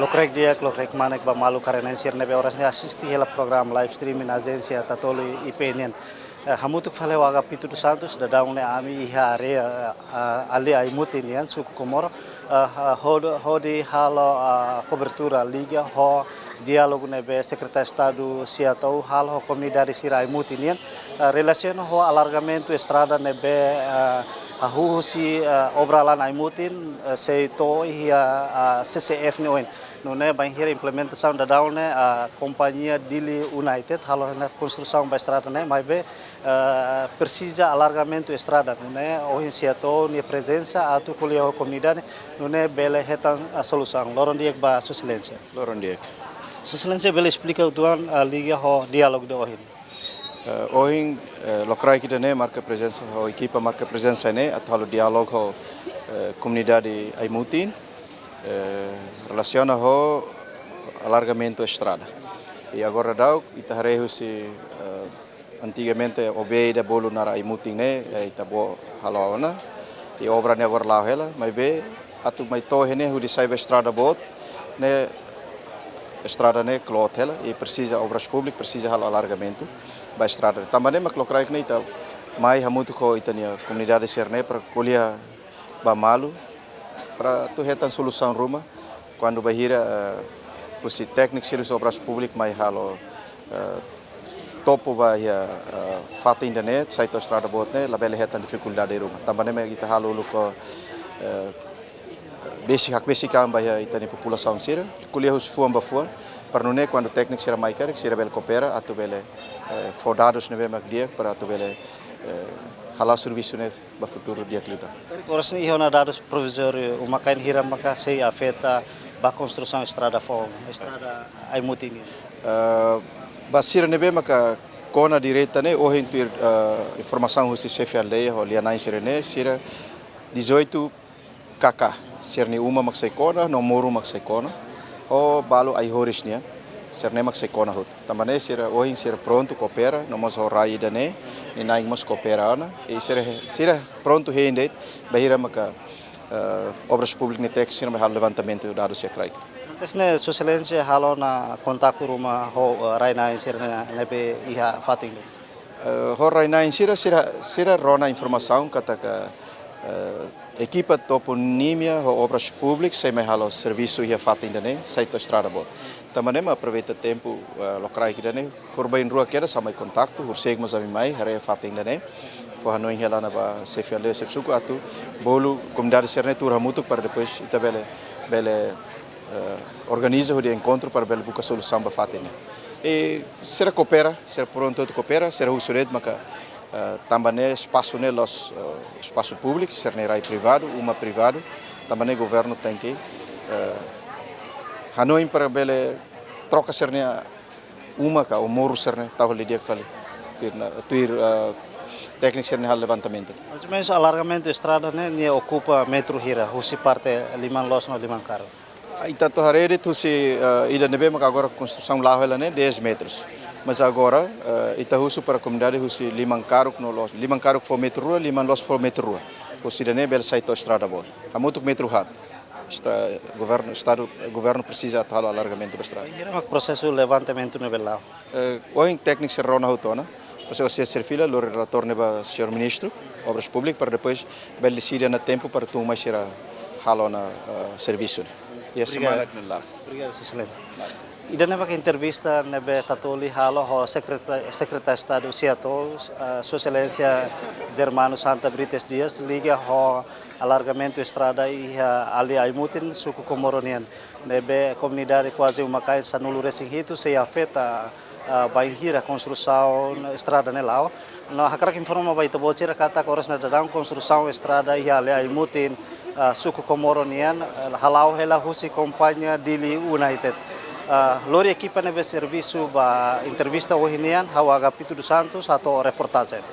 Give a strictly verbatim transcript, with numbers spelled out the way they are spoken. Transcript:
Lokraik di'ak, lokraik kmanek ba maluk Rai-Na'in sira ne'ebé oras ne'e asiste hela programa live streaming Ajénsia Tatoli I P nian. Eh, hamutuk fali ho Agapito dos Santos, daudaun ne'e ami iha área, eh, aldeia Aimutin nian, suku Comoro, eh, eh, hodi, hodi halo, eh, kobertura liga ho diálogu ne'ebé Sekretáriu Estadu Seattle halo ho komunidade sira Aimutin nian, eh, relasiona ho alargamentu estrada ne'ebé, eh, hahú husi, eh, obra la'en Aimutin, eh, sei to'o iha, eh, C C F nian oin. Nune'e bainhira implementasaun daudaun ne'e, eh, kompañia Dili United halo ona konstrusaun ba estrada ne'e, maibé, eh, presiza alargamentu estrada. Nune'e ohin Seattle nia prezensa atu ko'alia ho komunidade, nune'e bele hetan, eh, solusaun. Loron di'ak ba Sua Exelénsia. Loron di'ak. Sua Exelénsia bele esplika uitoan, eh, liga ho diálogu de ohin. Eh, ohin, eh, lokraik ida-ne'e marka prezensa ho ekipa marka prezensa ne'e atu halo diálogu ho, eh, komunidade Aimutin, eh, relasiona ho alargamentu estrada. I agora daudaun ita haree husi, eh, antigamente O B ida bolu naran Aimutin ne'e, eh, ita-boot halo ona. I obra ne'e agora la'o hela, maibé atu mai to'o iha ne'e hodi sai ba estrada boot ne'e, estrada ne'e kloot hela, i presiza Obras Públikas presiza halo alargamentu ba estrada. Tanba ne'e mak lokraik ne'e ita mai hamutuk ho ita-nia komunidade sira-ne'e para ko'alia ba malu, para atu hetan solusaun ruma. Kuandu bainhira, eh, husi tékniku sira husi Obras Públikas mai halo, eh, topo ba iha, eh, fatin ida-ne'e, sai to'o estrada boot ne'e, labele hetan difikuldade ruma. Tanba ne'e mak ita halo uluk, eh, besik, hakbesik an ba iha ita-nia populasaun sira, ko'alia husi fuan ba fuan, para nune'e kuandu tékniku sira mai karik, sira bele koopera, atu bele, eh, fó dadus ne'ebé mak di'ak, para atu bele, eh, hala'o servisu ne'e ba futuru di'ak liután. Karik oras ne'e iha ona dadus provizóriu, uma-kain hira maka sei afeta ba konstrusaun estrada foun, estrada Aimutin nian? Eh, ba sira ne'ebé maka kona direta ne'e, ohin tuir, eh, informasaun husi xefe aldeia ho lia-na'in sira-ne'e, sira dezoito K K, sira-nia uma mak sei kona, no moru mak sei kona, ho balu ai-horis nian, sira-ne'e mak sei kona hotu. Tanba ne'e sira ohin sira prontu koopera, no mós ho rai ida-ne'e, nia na'in mós koopera ona, i sira, sira prontu hein de'it, bainhira maka, eh, Obras Públikas nia tékniku sira mai halo levantamentu dadus iha kraik. Antes ne'e, Sua Exelénsia halo ona kontaktu ruma ho, eh, rai-na'in sira ne'ebé iha fatin ne'e? Eh, ho rai-na'in sira, sira, sira rona informasaun katak, eh, ekipa toponímia ho Obras Públikas sei mai halo servisu iha fatin ida-ne'e, sai to'o estrada boot. Tanba ne'e mak aproveita tempu, eh, lokraik ida-ne'e, horibainrua kedas ami mai kontaktu, horisehik mós ami mai haree fatin ida-ne'e, fó hanoin hela ona ba xefe aldeia, xefe suku atu bolu komunidade sira-ne'e tuur hamutuk para depois ita bele, bele, eh, organiza hodi enkontru para bele buka solusaun ba fatin ne'e. I sira koopera, sira prontu atu koopera, sira husu de'it maka, eh, tanba ne'e espasu ne'e la'ós, eh, espasu públiku, sira-nia rai privadu, uma privadu, tanba ne'e governu tenke, eh, hanoin para bele troka sira-nia uma ka, ou moru sira-ne'e, tau hela di'ak fali. Tuir na, tuir, eh, tékniku sira-ne'e halo levantamentu. Mais ou menus alargamentu estrada ne'e, nia okupa metru hira, husi parte liman loos no liman karuk? Ita atu haree de'it husi, eh, ida ne'ebé maka agora konstrusaun la'o hela ne'e dez metros. Mas agora, eh, ita husu para komunidade husi liman karuk no loos, liman karuk fó metru rua, liman loos fó metru rua. Husi ida-ne'e bele sai to'o estrada boot. Hamutuk metru haat. Esta-, governu, estadu, governu presiza atu halo alargamentu ba estrada. Hira mak prosesu levantamentu ne'ebé la'o? Eh, ohin tékniku sira rona hotu ona. Depois sira fila, lori relatóriu ne'e ba señór ministru Obras Públikas, para depois bele deside ona tempu para tun mai sira halo ona, eh, servisu ne'e. Iha semana ne'e laran. Obrigadu, Sua Exelénsia. Ida-ne'e mak entrevista ne'ebé Tatoli halo ho Sekreta-, Sekretáriu Estadu Seattle, eh, Sua Exelénsia Germano Santa Brites Dias, liga ho alargamentu estrada iha aldeia Aimutin, suku Comoro nian, ne'ebé komunidade kuaze uma-kain sanulu-resin-hitu sei afeta, ah, bainhira konstrusaun estrada ne'e la'o. No hakarak informa ba ita-boot sira katak oras ne'e daudaun konstrusaun estrada iha aldeia Aimutin, ah, suku Comoro nian, ah, hala'o hela husi kompañia Dili United. Ah, lori ekipa ne'ebé servisu ba entrevista ohin nian, ha'u Agapito dos Santos, hato'o reportajen.